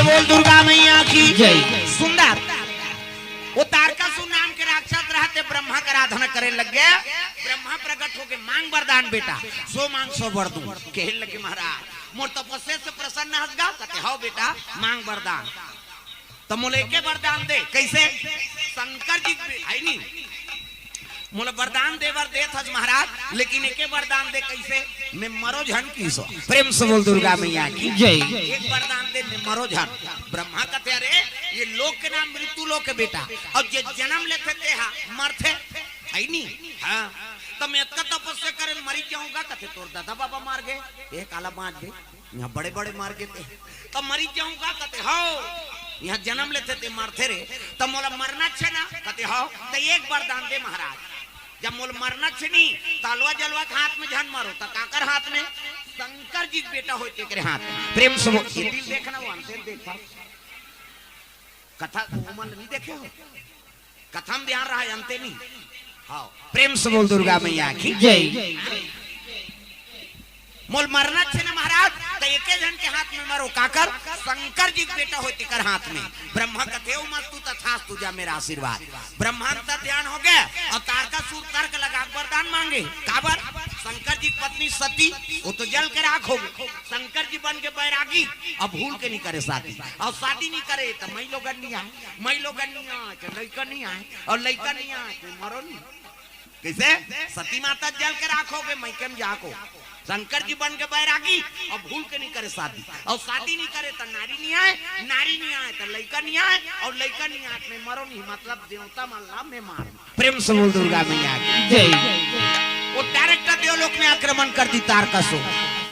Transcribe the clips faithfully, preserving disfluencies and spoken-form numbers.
बोल दुर्गा मैया की जय। सुंदर। वो तारकासुर नाम के राक्षस रहते, ब्रह्मा के आराधना करे लग गए। ब्रह्मा प्रकट होके, "मांग वरदान बेटा।" "सो मांग, सो वर दूं।" कहे लगे, "महाराज, मोर तपस्या से प्रसन्न हस गा?" कहते, "हव बेटा, मांग वरदान।" "त मोला एके वरदान दे।" "कैसे?" "शंकर जी के है नी, मोला वरदान दे बर देत हस महाराज, लेकिन एके वरदान दे।" "कैसे?" "मैं मरो झन।" किसो प्रेम से बोल दुर्गा मैया की जय। "एक वरदान दे, मैं मरो झन।" ब्रह्मा कहते, "अरे, ये लोक के नाम मृत्यु लोक है बेटा, और जे जन्म लेथे ते हा मरथे, है नी?" "हाँ।" "तो मैं इतना तपस्या करे मरी जाऊंगा?" कहते, "तोर दादा बाबा मार गए, ये काला बांच गए।" "यहाँ बड़े बड़े मार के ते, तो मरी जाऊंगा?" कहते, "हव।" "यहाँ जन्म लेथे ते मरथे रे, तो मोला मरना छे ना?" कहते, "हव।" "तो एक वरदान दे महाराज, जब मोला मरना छे नी, तलवा जलवा के हाथ में झन मरो, तो काकर हाथ में?" "शंकर जी के बेटा होय तेकरे हाथ में।" प्रेम से बोल, ये दिल देखना, वो अंते देखा। कथा वो मन नहीं देखे हो? कथा में ध्यान रहा, अंते नहीं। हाँ, प्रेम से बोल दुर्गा मैया की जय। "मोला मरना छे ना महाराज, तो एके झन के हाथ में मरो।" "काकर?" "शंकर जी के बेटा होय तेकर हाथ में।" ब्रह्मा कहते, "ओम अस्तु तथास्तु, जा मेरा आशीर्वाद।" ब्रह्मा अंतर ध्यान हो गए और तारकासुर तर्क लगा के वरदान मांगे। काबर? शंकर जी की पत्नी सती, वो तो जल के राख हो गई। शंकर जी बन के बैरागी, अब भूल के नहीं करे शादी, और शादी नहीं करे तो मई लोगन नहीं आए, मई लोगन नहीं आए तो लइका नहीं आए, और लइका नहीं आए तो मरो नहीं। कैसे? सती माता जल के राख हो गए, मई के में जाको। शंकर जी बन के बैरागी, और भूल के नहीं करे शादी, और शादी नहीं करे तो नारी नहीं आए, नारी नहीं आए तो लइका नहीं आए, और लइका नहीं आए तो मैं मरो नहीं, मतलब देवता मन ला मैं मार। प्रेम से बोल दुर्गा मैया की जय। वो डायरेक्ट देवलोक में आक्रमण कर दी तारकासुर।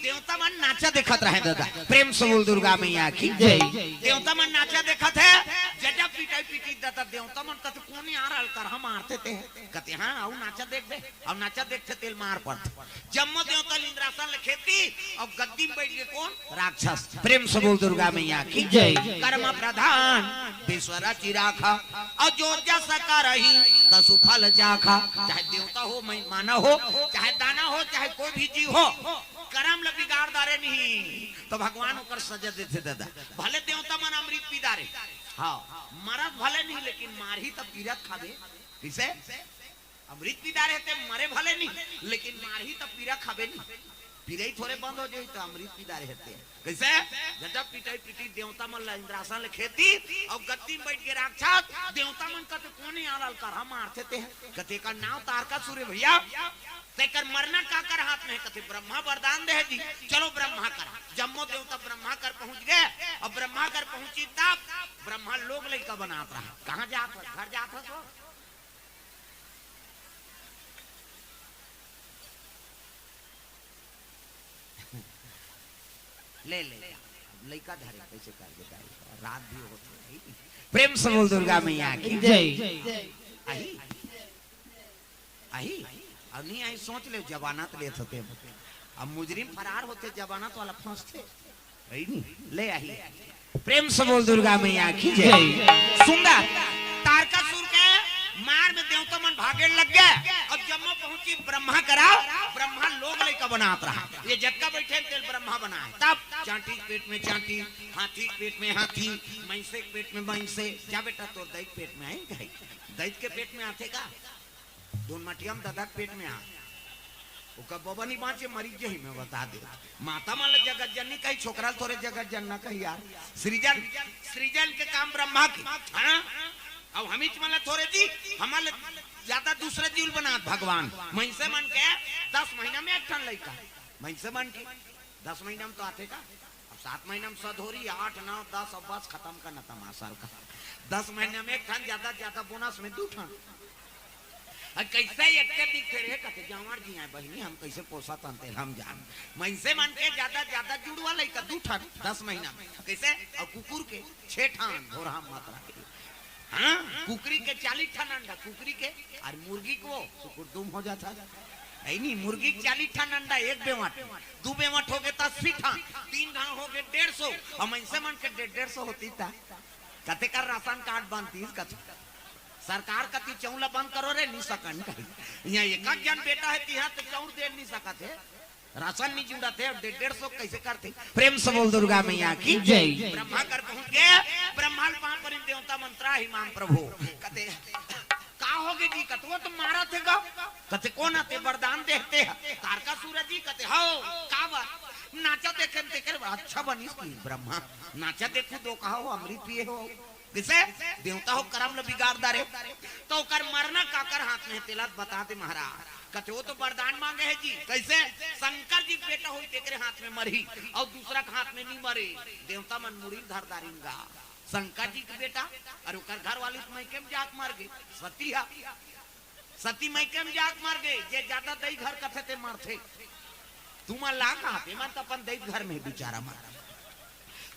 देवता मन नाचा देखत रहे दादा। प्रेम से बोल दुर्गा मैया की जय। देवता मन नाचा देखत है, जजा पिटाई पीटी दादा। देवता मन कहते, "कौन यार अलकरहा मारथे ते?" कहते, "हाँ, अउ नाचा देख बे।" अउ नाचा देखथे तेला मार पड़थे। जम्मो देवता ल इंद्रासन ल खेदी, अउ गद्दी में बैठ के कौन? राक्षस। प्रेम से बोल दुर्गा मैया की जय। कर्म प्रधान विश्व रचि राखा, अउ जो जस करही तसु फल चाखा। चाहे देवता हो, मैं मानव हो, चाहे दानव हो, चाहे कोई भी जीव हो, करम ल बिगाड़ डारे नहीं तो भगवान ओकर सजा देथे दादा। भले देवता मन अमृत पी डारे, हाँ, मरत भले नहीं लेकिन मारही त पीरत खाबे। किसे? अमृत पी डारे ते मरे भले नहीं, लेकिन मारही त पीरा खाबे नहीं। पीरई थोरे बंद हो जाई त अमृत पी डारे हेते। कैसे? जजा पिटाई पीटी देवता मन ला इंद्रासन ल खेदी, अउ गद्दी में बैठ के राक्षस, देवता मन कहते, "कौन यार अलकरहा मारथे ते?" कहते, "एकर नाव तारकासुर हे भैया, तेकर मरना काकर हाथ में हे?" कहते, "ब्रह्मा वरदान दे हे जी, चलो ब्रह्मा कर।" जम्मो देवता ब्रह्मा कर पहुंच गए, अउ ब्रह्मा कर पहुंची तब ब्रह्मा लोग लइका बनात रहा। कहाँ जात हो? घर जात हो तो? ले, ले, ले। अब लइका धरे, कैसे कर दे, रात भी होत हे। प्रेम से बोल दुर्गा मैया की जय। आही, आही, अब नहीं आही, सोच ले, जमानत लेत होते। अब मुजरिम फरार होते, जमानत वाला फंसते। है नी? ले आही। प्रेम से बोल दुर्गा मैया की जय। जय। सुंदर। तारकासुर के मार में देवता मन भागे लग गए। अब जम्मो पहुंची ब्रह्मा करा, ब्रह्मा लोग लइका बनात रहा। ये जतका बैठे तेल ब्रह्मा बनाए। तब चांटी के पेट में चांटी, हाथी के पेट में हाथी, मइसे के पेट में मइसे। जा बेटा, तोर दई के पेट में आए कहे? दई के पेट में आथे का? धुन मटिया में ददा के पेट में आ। ओकर बबा नहीं बाँचे, मरी जही, मैं बता दे। माता मन ल जगत जननी कही, छोकरा ल थोरे जगत जनना कही यार। सृजन, सृजन के काम ब्रह्मा के, हाँ? अब हमीच मन ल थोरे जी, हमन ल ज्यादा दूसरे जीव ल बनात भगवान। मइसे मन के दस महीना में एक ठन लइका। मइसे मन के दस महीना में तो आथे का? अब सात महीना में सधोरी, आठ, नौ, दस, अब बस खत्म करना तमाशा का। दस महीना में एक ठन, ज्यादा से ज्यादा बोनस में दू ठन। अउ कैसे एक के दिखथे रे, कहथे, "जांवर जी आए बहिनी, हम कैसे पोसत हन तेला हम जान।" मइसे मन के ज्यादा, ज्यादा जुड़वा लइका दू ठन, दस महीना में। कैसे? अउ कुकुर के छह ठन, भोरहा मत रखे। हाँ, कुकरी के चालीस ठन अंडा, कुकरी के, अउ मुर्गी के वो, सुकुर दुम हो जात हे। है नी, मुर्गी के चालीस ठन अंडा एक बेवट, दू बेवट होगे त अस्सी ठन, तीन घांव होगे डेढ़ सौ, अउ मइसे मन के डेढ़, डेढ़ सौ होतिस त कतेक कर राशन कार्ड बनतिस कथे। सरकार कति चाउर ल बंद करो रे, नी सकन कही। इहाँ एक एक जन बेटा हे, तिहाँ तो चाउर दे नी सकत हे। राशन नहीं जुड़त हे अउ डेढ़ डेढ़ सौ कइसे करथे? प्रेम से बोल दुर्गा मैया की जय। ब्रह्मा कर पहुंच गे, ब्रह्मा ल पांव परिन देवता मन त्राहि माम प्रभु। कथे, का होगे जी? कथे, ओ तो मारत हे गा। कथे, कोन आथे वरदान देथे? तारकासुर जी। कथे, हव, काबर? नाचा देखेन तेकर। अच्छा बनिस कि ब्रह्मा, नाचा देखहू, दो कहा हो, अमृत पिए हो। कइसे? देवता हो करम ल बिगाड़ डारे। त ओकर मरना काकर हाथ में हे, तेला बता दे महाराज। कथे, ओ तो वरदान मांगे हे जी। कइसे? शंकर जी के बेटा होही तेकरे हाथ में मरही, अउ दूसरा के हाथ में नी मरे। देवता मन मुड़ी ल धर डारिन गा। शंकर जी के बेटा अउ ओकर घरवाली त मइके म जाके मर गे। सती हा, सती मइके म जाके मर गे। जे जादा दई घर कथे ते मरथे। तुमन ला कहा, एमन त अपन दई घर में बिचारा मर।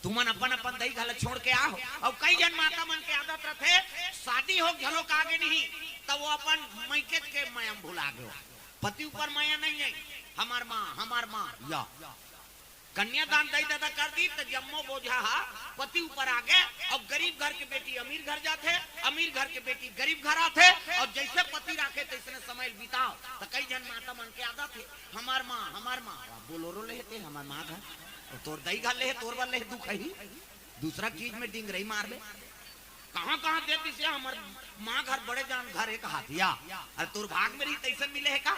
तुमन अपन अपन दई घर ला छोड़ के आव। अउ कई झन माता मन के आदत रथे, शादी हो घलो के आगे नहीं, त ओ अपन मइके के मया म भुला गे। पति ऊपर मया नहीं हे, हमर माँ, हमर माँ, या। कन्यादान दई ददा कर दिस, त जम्मो बोझा हा पति ऊपर आगे। अउ गरीब घर के बेटी अमीर घर जाथे, अमीर घर के बेटी गरीब घर आथे, अउ जइसे पति राखे तइसने समय ल बिताव। त कई झन माता मन के आदत हे, हमर माँ, हमर माँ, बोलोरो लेहे ते, हमर माँ घर, अउ तोर दई घर लेहे, तोर बर लेहे दुख ही, दूसरा चीज में डिंगरई मारबे। कहाँ कहाँ दे दिस हे, हमर माँ घर बड़े जान घर एक हाथिया, अरे तोर भाग में रही तइसन मिले हे का?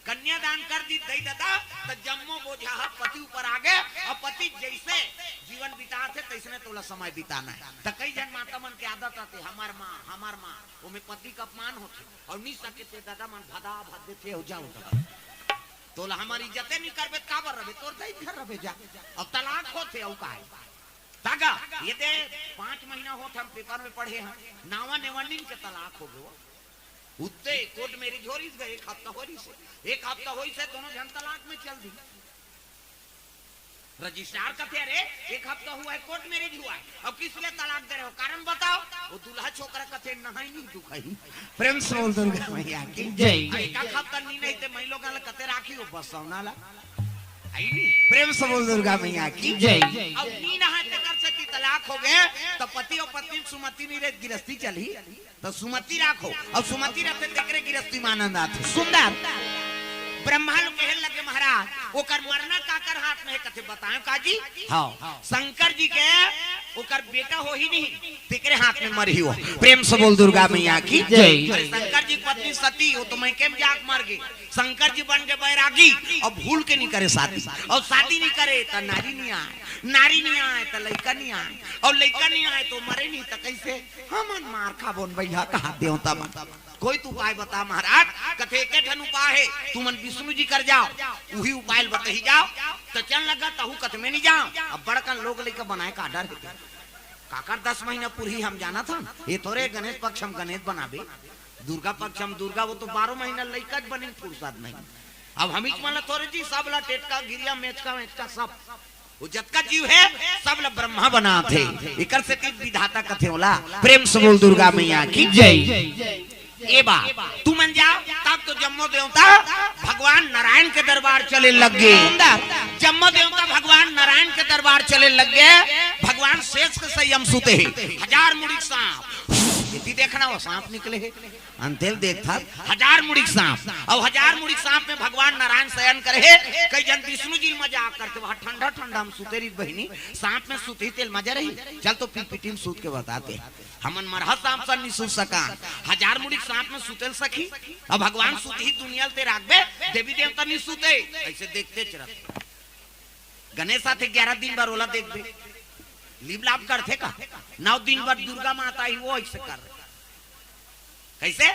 कन्यादान कर दिस दई ददा, त जम्मो बोझा ह पति ऊपर आगे, अउ पति जइसे जीवन बिताथे तइसने तोला समय बिताना हे। त कई झन माता मन के आदत आथे, हमर माँ, हमर माँ, ओमे पति का अपमान होथे, अउ नी सके ते ददा मन भदा भद देथे, हो जाओ ददा। तोला हमर इज्जते नी करबे, त काबर रबे? तोर दई घर रबे जा। अब तलाक होथे, अउ का हे? तागा, ये दे, पाँच महीना होत हम पेपर में पढ़े हन, नावा नेवंडिन के तलाक हो गयो। उत्ते कोर्ट मैरिज हो रहिस गा, एक हफ्ता हो रहिस हे, एक हफ्ता होइस हे, दोनों झन तलाक में चल दी। रजिस्ट्रार कथे, "अरे, एक हफ्ता हुआ है, कोर्ट मैरिज हुआ है, अब किस लिए तलाक दे रहे हो, कारण बताओ।" वो दूल्हा छोकरा कथे, "नहाई नहीं दुखाई।" प्रेम से बोल दुर्गा मैया की जय। अब एक हफ्ता नी नहाइस ते मई लोगन ला कते राखही, वो बसौना ला। आई नी? प्रेम से बोल दुर्गा मैया की जय। अब नी नहाए तेकर सेती तलाक हो गे, त पति अउ पत्नी सुमति नी रहे, गिरस्ती चलही। त सुमति राखो, अउ सुमति रथे तेकरे गिरस्ती में आनंद आथे। सुंदर। ब्रह्मा लोग कहे लगे, "महाराज, ओकर मरना काकर हाथ में हे?" कथे, "बताएं का जी?" हाँ। "शंकर जी के ओकर बेटा होही नहीं, तेकरे हाथ में मरही हो।" प्रेम से बोल दुर्गा मैया की जय। अरे शंकर जी की पत्नी सती, वो तो मइके में जाके मर गे। शंकर जी बन गे बैरागी, अउ भूल के नी करे शादी, अउ शादी नी करे त नारी नी आए, नारी नी आए त लइका नी आए, अउ लइका नी आए त मरे नी, त कइसे? हमन मार खाबोन भइया, कहा देवता मन। कोई तो उपाय बता महाराज। कथे, "एके ठन उपाय हे, तुमन विष्णु जी कर जाव, उही उपाय ल बतही जाव।" त चल लगा, तहू कथे में नी जाव। अब बड़कन लोग लइका बनाए का डर हे। काकर दस महीना पुरही हम जानत हन, ये थोरे गणेश पक्ष हम गणेश बनाबे, दुर्गा पक्ष हम दुर्गा, वो तो बारह महीना लइका ज बनिन, फुरसत नहीं। अब हमीच मन ला थोरे जी, सब ला टेटका, गिरिया, मेचका, मेचका सब, वो जतका जीव हे, सब ला ब्रह्मा बनाथे, एकर सेती विधाता कथे ओला। प्रेम से बोल दुर्गा मैया की जय। ए बा, तुमन जाव, तब तो जम्मो देवता भगवान नारायण के दरबार चले लग गे। जम्मो देवता भगवान नारायण के दरबार चले लग गे। भगवान शेष के सैया म सुते हे, हजार मुड़ी के सांप, एती देखना वो सांप निकले हे, अंते ल देखथस, हजार मुड़ी के सांप। अउ हजार मुड़ी के सांप में भगवान नारायण शयन करे हे। कई झन विष्णु जी ल मजाक करथे, "वहाँ ठंडा ठंडा म सुते रहिस बहिनी, सांप में सुतही तेल मजा रही, चल तो पीपीटी म सुत के बताते।" हमन मरहा सांप सन नी सुत सकन, हजार मुड़ी के सांप में सुते ल सकही। अब भगवान सुतही दुनिया ल ते राखबे, देवी देवता नी सुते, अइसे देखते च रथे। गणेश आथे ग्यारह दिन बर ओला देखबे, लिप लाप करथे का? नौ दिन बर दुर्गा माता ही, वो अइसे कर। कइसे?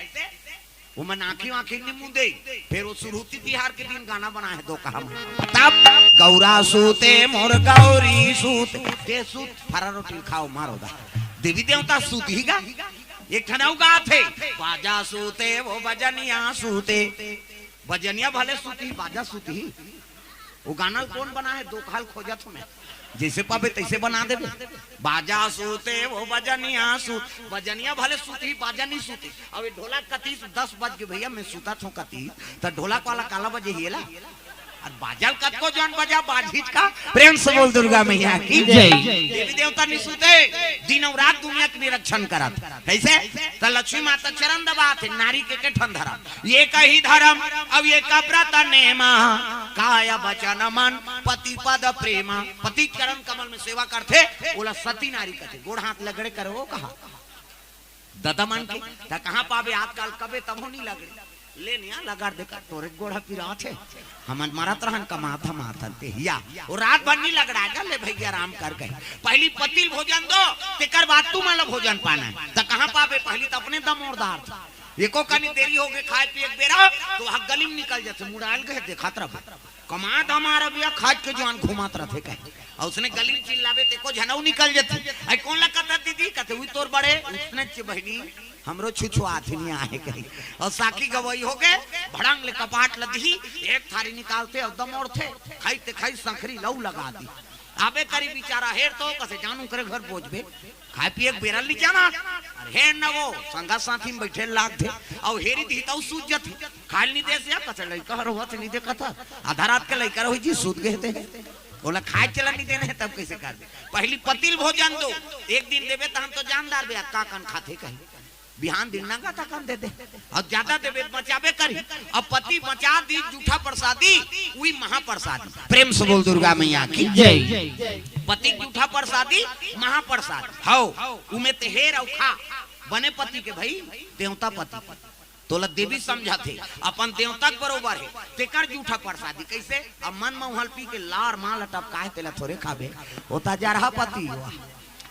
ओमन आँखी वाँखी नी मूंदे, फेर वो सुरहुती तिहार के दिन गाना बनाए हे दो कहा में। तब गौरा सूते मोर गौरी सूते, ते सूत, फरा रोटी ल खाव, मारो दा। देवी देवता सूतही गा। एक ठन अउ गाथे, बाजा सूते वो बजनिया सूते, बजनिया भले सूतही, बाजा सूतही। वो गाना ल कोन बनाए हे? दो कहा ल खोजत हों मैं, जइसे पाबे तइसे बना देबे। बाजा सूते वो बजनिया सूत, बजनिया भले सूतही, बाजा नी सूतही। अब ये ढोलक कतिस, दस बज गे भइया, मैं सुतत हों कतिस, त ढोलक वाला काला बजाही एला? अउ बाजा ल कतको जन बजा, बाजही च का। प्रेम से बोल दुर्गा मैया की जय। देवी देवता नी सुते, दिन अउ रात दुनिया के निरीक्षण करत। कइसे? त लक्ष्मी माता चरण दबाथे, नारी के एके ठन धरम, एकही धरम अउ एक व्रत नेमा, काय बचन मन पति पद प्रेम, पति चरण कमल में सेवा करथे, ओला सती नारी कथे। गोड़ हाथ लगड़े करो कहा ददा मन के, त कहाँ पाबे आजकल, कबे तभो नहीं लगड़े। ले निया लगड़ दे कर, तोरे गोड़ पिरात हे, हमन मरत रहन कमात हम आथन ते हिया। वो रात भर नहीं लगड़ा गा, ले भैया आराम कर गए। पहली पति ल भोजन दो, तेकर बाद तुमन ला भोजन पाना हे। त कहाँ पाबे, पहली त अपने दमोरदार था। एको कनी देरी हो गए खाए पिए के बेरा, तो वहाँ गली में निकल जाते, मुड़ायल गए देखत रहो। कमात हमारा बिया खाज के जुआन घुमात रथे कहे। और उसने गली में चिल्लाबे ते को झनऊ निकल जथे। आई कौन लगता दीदी? कहते हुई तोर बड़े। उसने च बहिनी हमरो छुछुआत ही नहीं आहे कही। और साकी गवई हो गए, भड़ंग ले कपाट लदही, एक थारी निकालते और दमोड़थे, खाई ते खाई संखरी लऊ लगा दी। आबे करी बेचारा हेर तो कसे जानू करे घर बोझबे। खाए पिए के बेरा ल नहीं जाना। अरे हे न वो संगा साथी में बैठे लाग थे। और हेरी दी तो सूझ जथे। खाल नहीं दे से कसे लइका हर होत नहीं देखा था। आधा रात के लइका रहो जी सूत गए थे। बोला खाए चला नहीं देने हैं तब कैसे कर दे। पहली पति ल भोजन दो। एक दिन देबे त हम तो जानदार बे का कन खाथे कहीं। बिहान दिन नंगा तकन दे दे। और ज्यादा देबे त बचाबे करी। अब पति बचा दी जूठा प्रसादी, उही महाप्रसादी। प्रेम से बोल दुर्गा मैया की जय। पति जूठा प्रसादी महाप्रसाद हौ। उमे ते हेर अउ खा। बने पति के भाई, देवता पति। तोला देवी समझत हे, अपन देवता के बरोबर हे। तेकर जूठा प्रसादी कैसे? अब मन म उहल पी के लार माल टपकाए, तेला थोरे खाबे। होता जरहा पति हुआ।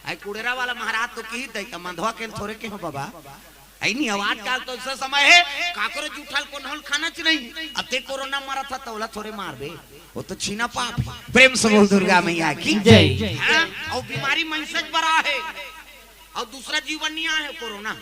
आई कुड़ेरा वाला महाराज तो कही दई त मंधवा के थोरे के हो बाबा। आई नहीं, अब आजकल तो ऐसा समय है, काकरो जूठल कोनहल खाना च नहीं। अब ते कोरोना मरत था, तोला थोरे मारबे। वो तो छीना पाप है। प्रेम से बोल दुर्गा मैया की जय। हाँ? और बीमारी मनसे च बरा है। और दूसरा जीवन नहीं आए कोरोना।